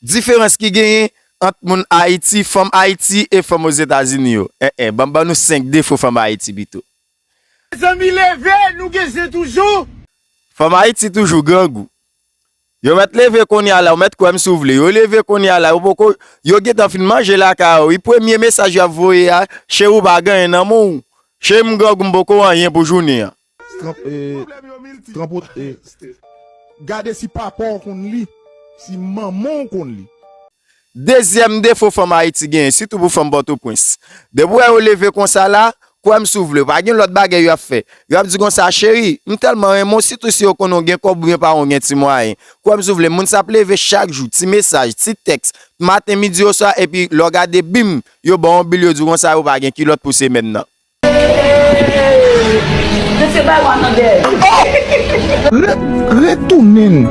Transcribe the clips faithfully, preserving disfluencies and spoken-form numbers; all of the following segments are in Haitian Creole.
Diferans ki genyen ant moun Ayiti, fanm Ayiti e fanm Ozetazini yo. En, en, ban m ban nou senk defo fanm Ayiti pito. Zanmi leve, nou gen zen toujou. Fanm Ayiti toujou grangou. Yo mèt leve kounye a la, ou mèt kwè m si w vle. Yo leve kounye a la, yo poko, yo gentan fin manje lakay ou. E premye mesaj y ap voye a, cheri w pa gen anyen nan men w. Cheri m grangou, m poko anyen pou jounen an. Tranp, e, tranpot, e, gade si papa w konn li, si manman w konn li. Dezyèm defo fanm Ayiti genyen, sitou pou fanm Pòtoprens. Depi w wè yo leve konsa la, kwè m si w vle, pa gen lòt bagay y ap fè. Y ap di konsa, cheri, m tèlman renmen w, sitou si yo konnen w gen kòb oubyen paran w gen ti mwayen. Kwè m si w vle, moun sa ap leve chak jou, ti mesaj, ti tèks, maten, midi, oswa, epi lè w gade, bim, yo ba w yon bil, yo di w konsa, yo pa gen kilòt pou semèn nan. Mesye bay w nan dèyè. Retounen.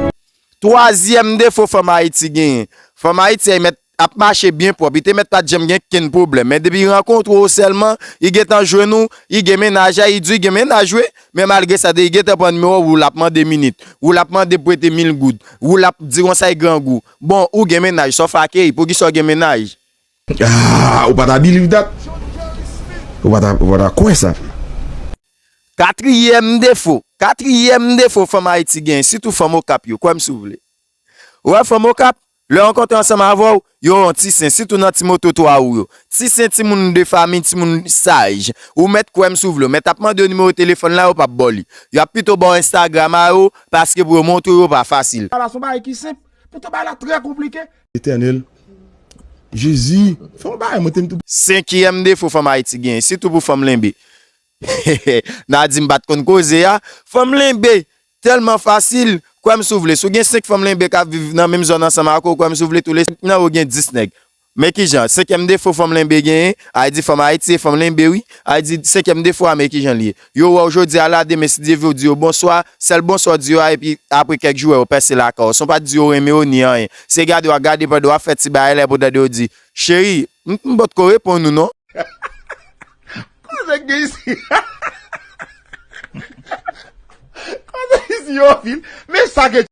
Twazyèm defo fanm Ayiti genyen. Fanm Ayiti a, li mèt ap mache byen pwòp. Li te mèt pa t janm gen kenn pwoblèm. Men depi li rankontre w sèlman, li gentan jwenn ou, li gen mennaj la, li di w li gen mennaj wi. Men malgre sa, depi li gentan pran nimewo w, ou l ap mande minit. Ou l ap mande prete mil goud. Ou l ap di konsa li grangou. Bon, ou gen mennaj, sa w fè ak li, poukisa w gen mennaj? Ah, ou pa ta believe that? Ou pa ta, ou pa ta kwè sa? Katriyèm defo, katriyèm defo fanm Ayiti genyen, sitou fanm Okap yo, kwè m si w vle. Ou wè fanm Okap, lè yo rankontre ansanm avè w, yo yon ti sen, sitou nan ti moto twa wou yo. Ti sen, timoun de fanmi, timoun saj. Ou mèt kwè m si w vle, ou mèt ap mande yo nimewo telefòn la, yo p ap ba w li. Y ap pito ba w Instagram a yo, paske pou yo montre w yo pa fasil. Ala se yon bagay ki senp, poutan bagay la trè konplike. Etènèl, Jezi, fè yon bagay, mwen te m tou. Senkyèm defo fanm Ayiti genyen, sitou pou fanm lenbe. N a di m pa t konn koze a. Fanm lenbe, tèlman fasil. Kwè m si w vle, si w gen senk fanm lenbe k ap viv nan menm zòn ansanm ak ou, kwè m si w vle, toule senk nan yo gen dis nèg. Men kijan, senkyèm defo fanm lenbe genyen, a di fanm Ayiti e fanm lenbe wi. A di senkyèm defo a, men kijan l ye. Yo wè w jodi a la, demen si Dye vle w di yo bonswa, sèl bonswa w di yo a, epi apre kèk jou w wè yo pèse lakay w. San w pa t di yo renmen w ni anyen. Se gade w ap gade pandan w ap fè ti bagay la, epi w tande yo di, cheri, m, m potko reponn ou non. Koze k gen isi? Koze isi yo vin. Men sa gen